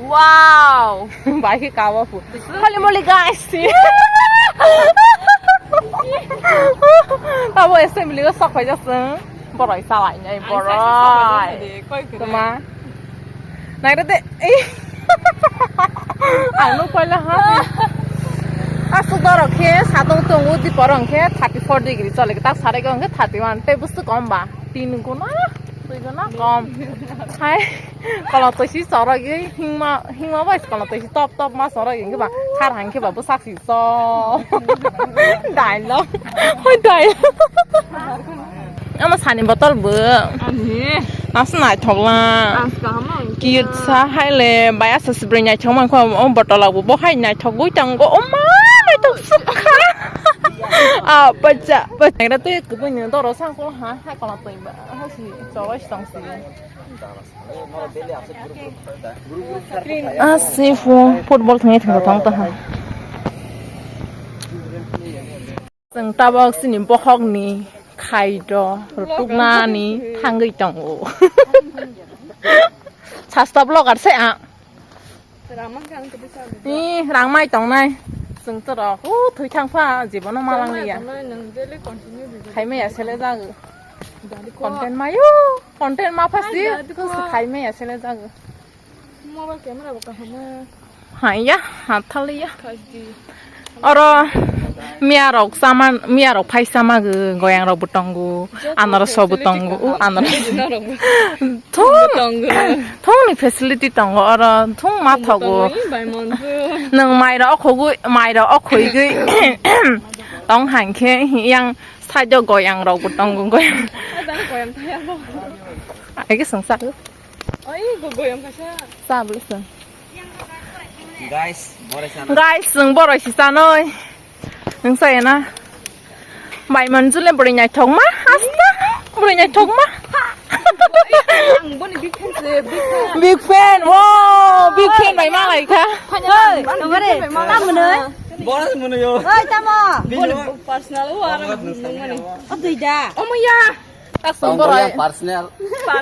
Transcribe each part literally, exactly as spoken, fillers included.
Wow! Bai khe kawa pu. Holy moly, guys! Abo assembly o sok phai jasung. Boroi salai nai, boroi. Tuma. Naira de. Ei. Ang nuk paila ha. Asuk dorok khe satung tongo, di porong khe thirty four degree chole. Tak sare khe thirty one. Tei busu kom ba. Tin guna, dui guna kom. Hai. Kono toisi chorogwi hingma, hingma bai kono toisi top top ma chorogwi hingba khar hangkhe ba bwsak si so. Dailok. Hoi dailok. Ama sani botol bo. Ani. Mas naithok la. As kaham ang. Cute sa hai le, bai asa sibri naithok man kho, o botol bo bo hai naithok gui tang go. O ma naithok sukha. Ah, pacha, pacha. Ngra tu kubun ni doro sang ko ha, hai kono toiba. Hai si, choroi si tong si. Asifo football thangwi thangwi thang taha. Chwng tabok chini bokhokni khaito rwtuknani thangwi tongo. Sasta vlogger se a. Ni rang mai tongnai. Chwng to rok. U thwi thang pha jibono malang liya. Khaimaya sele jago. Content mayo. Content ma phasi. Hai, dadi ko. Khus khai me asele jago. Mobile camera bo kaham. Haiya, hathaliya. Khajdi. Oro miya rok saman, miya rok phai sama go, goyang rok bo tongo, joto anaros rok bo facility tongo, u kaham. Anaros. Facility norok bo. Thung, tongo. Thung ni facility tongo oro, thung ma thogo. Tongo, bai monjo. Nang mai rok khogoi, mai rok khoi goi. Tong hangkhe yang Side o goyang rok bo tongo, goyang. Ajang goyang thaya bo. Age song sa. Oi, go goyang kaisa. Sa bole song. Guys, bore sana. Guys, song bore si sanoi. Nang sa ya na. Bai manjule bore nyai thok ma. Asta. Bore nyai thok ma. Ang boni big fan se, big fan. Big fan. Wow, big fan bai ma lai kha. Hoi, tongare. Tam mwnoi. Boras mwnoi yo. Oi, tamo. Bini personal o aro nungmani. O dui da. Omo ya. Tonggo ya personal.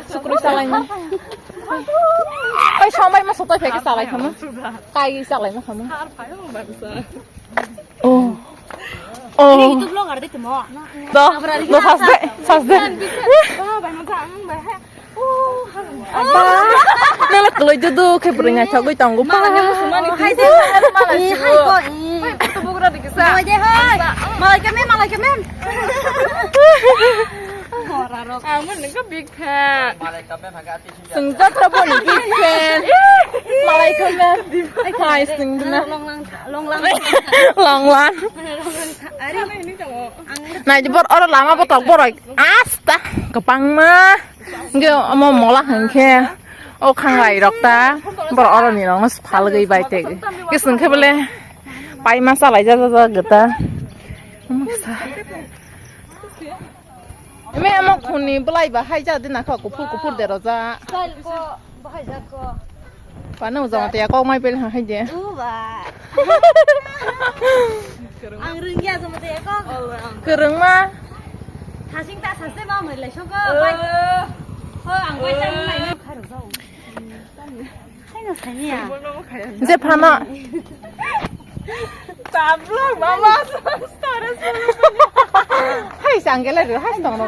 Sukru salai ma. Oi, somai ma sotai phai salai khama. Kai salai ma khama. Oh. Oh. Ini YouTube vlogger de temo. Do, do sas de, sas de. Oh, bai ma jang, bai. Nala kloi dudu khe bwrwi naithogwi tongo. Mala nang sumani hai de, mala hai ko. Hai bugra dikisa. Oi de hai. Malai kame, malai kame. Ora rok. Amun nengka big fan. Malai kame haga ati. Sung jatra boni big fan. Malai kame. Hai sung dina. Long lang, long lang. Long lang. Long lang. Ari. Nai bor oro lama botok borok. Asta kwbangma. Hingke omo mola hingke o khanglai rok ta borok oro ni rok no siphalgwi bai tei. Hingke chwng khe bole pai ma chalai ja ja ja gota. Omo kisa. Eme omo khuni bwlai ba hai ja de na kha kuphur kuphur de roja. Style ko bahai ja ko. Pano jong te kok mai pel ha hai de. U ba. Ang rwngya jong te kok. Kwrwngma. Thasing ta saste ma mai lai soko. Bai. Ho ang bai chang mai. Khai rok jao. Khai no khai ya. Je phano. Tablo mama. Hai sangela ro hai tong no.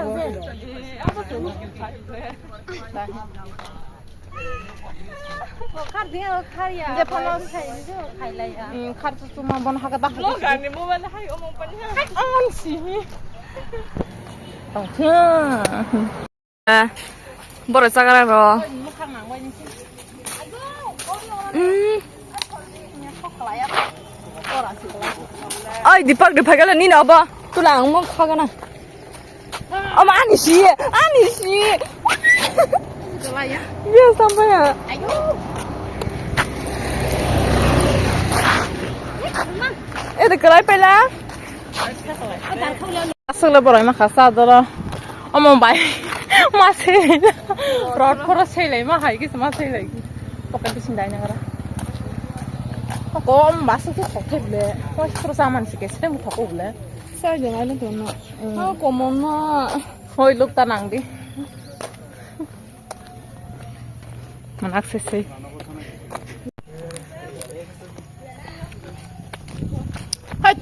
Khar chu chu ma bon haga dak. Vlogger ni mobile hai omo pani ha. Hai on si. Tong thia. Boro chagra ro. Mm. Oi Deepak de phagala ni na ba. Tula ang mo khagana. Ama ani si, ani si. Biya sampai ya. Eh, de kelai pela. Aswk le borok ma kha sa doro. Omo bai ma se rot phoro selai ma hai kisa ma selai. Pocket bising dai nagra. Ko om ba se thok thok le. Ko sro saman se ke se mo thok le. Sai jeng ai le to no. Ha ko mo no. Hoi luk ta nang di. Manak se se.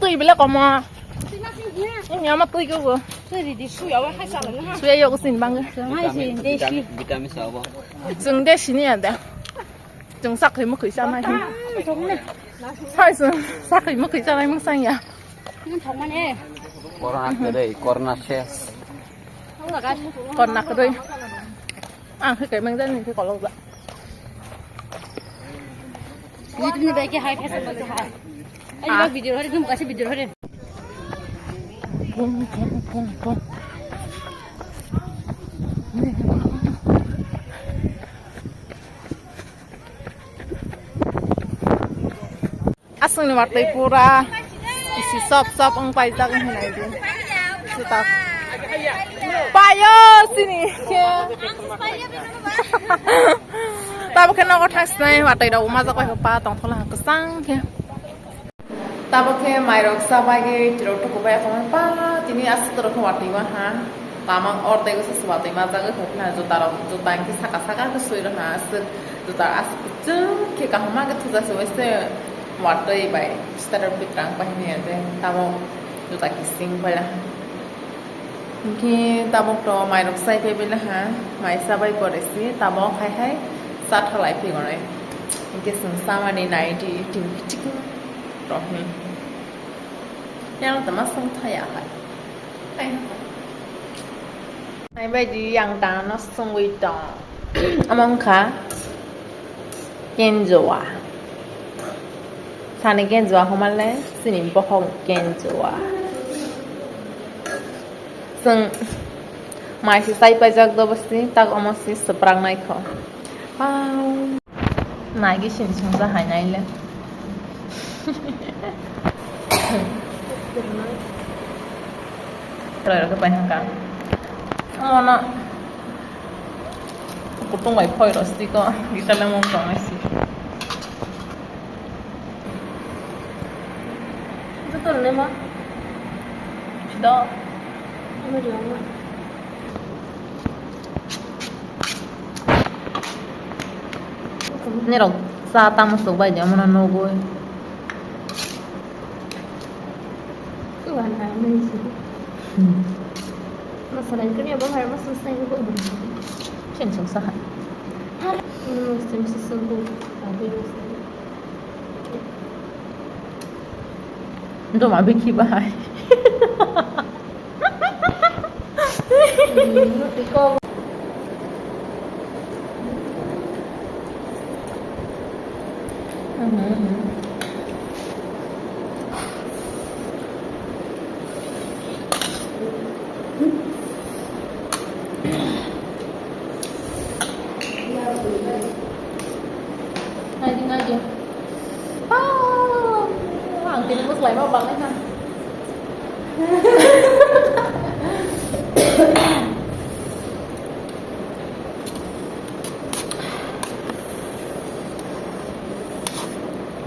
Twi bele komo. Ini ama twi ko. Twi di suya wa hai sala na. Suya yo sin bang. Hai sin desi. Vitamin, vitamin sa ba. Chwng desi ni ada. Chwng sakri mukri sa mai. Hai chwng sakri mukri sa mai mung sang ya. Corona kwrwi, corona ses. Corona kwrwi. Ang khe kaimang jani khe kolok ba. Ni tini bai ke hai phesa bai ke hai. Ai ba video hore dum kasi video hore. Aswkni watwi pura isi sop sop wng paijak wng hinai di. Juta. Payo sini khe. Tabuk khe nogo thang sinai watwi rok majak bai pa tongthokla kwchang khe. Tabuk khe mairok chabai khe tirok tukubai akhomai pa tini aswk torok khe watwi ma ha. Tamang ordek se watwi majak wng khe juta rok juta hwnkhe saka saka khe swi rwkha aswk. Juta aswk kwchwng khe kaham ma khe thuja se waise watwi bai starter bai twrang pai hwnwi ade tamo juta kising pai. Hinkhe tabuk to mairok chai pai bai laha, mai chabai pore se tabuk hai hai chathalai phi gonai. Hinkhe chwng chamani nai di ting ting rokni. Yang tama song thaya hai. Hai hai. Naibaidi yang tano songwi tong. Omo wngkha kenjoa. Sani kenjoa homale sini bohok kenjoa. Chwng mai se chai paijak do bwsni tak omo se swprak naikho. Wow. Nagi sini sungsa hai nai le. Try rok pai hangka. Mono. Kutung bai phoi ro stiko. Gita le mong tong si. Joto le ma. Sido. Ano jong ma. Nirok cha tamo sok bai de, omono nugwi. Masala ini kini abang hari mas selesai ko. Ken sok sah. Ini mas tim sesungguh. Tapi mas. Ndo ma bikhi bahai. Ngai di, ngai di. Ah, ang tini bus lai ma bang nai na.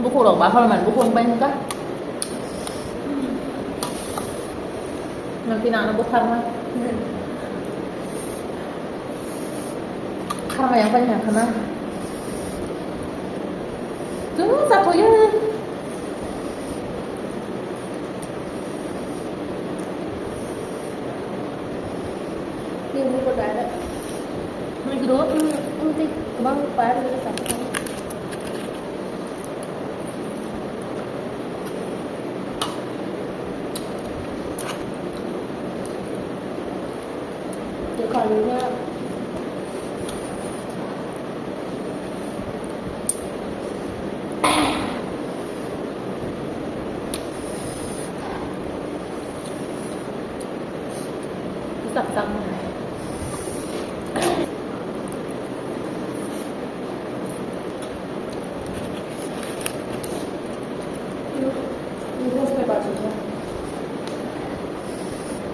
Buku rok bahar man buku bai ka. Nanti nana bukhar ma. Karma yang paling yang kena. Tuh satu ya. Ini kok ada. Ini dulu. Ini, ini, ini, bang, par, ini satu.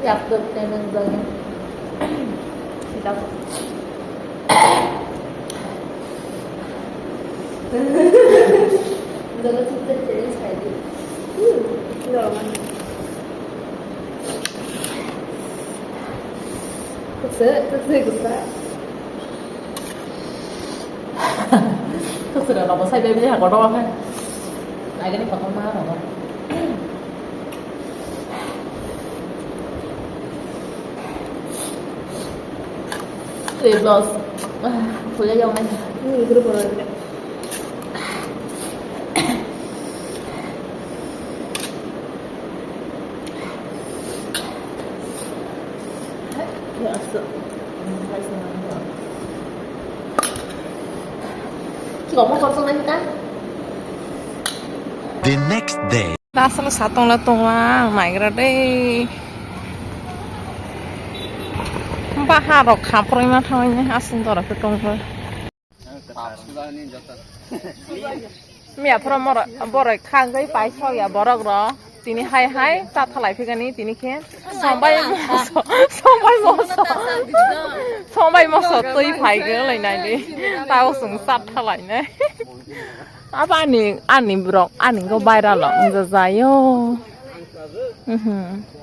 Yaptık denizden. Kitap. Daga chukte challenge khai di. Hmm, normal. Kese, kese gusta. Kese na nobo sai baby ha kotor hai. Agini kotor ma nobo. Lip gloss. Ah, kuliah yang mana? Ini guru baru. Ya, asal. Kiko mau kosong lagi kan? The next day. Asal satong le tong ang naigra de. Bahar rok khaproi ma thangni asung dora khe tong khe. Miya phoro moro borok khangwi pai sok ya borok rok. Tini hai hai cha thalai phikani tini khe sombai moso, sombai moso, sombai moso twi phai khe lai nai di. Tao sung cha thalai nai. Abo ani, ani borok ani go viral rok wngja jaio. Mhm.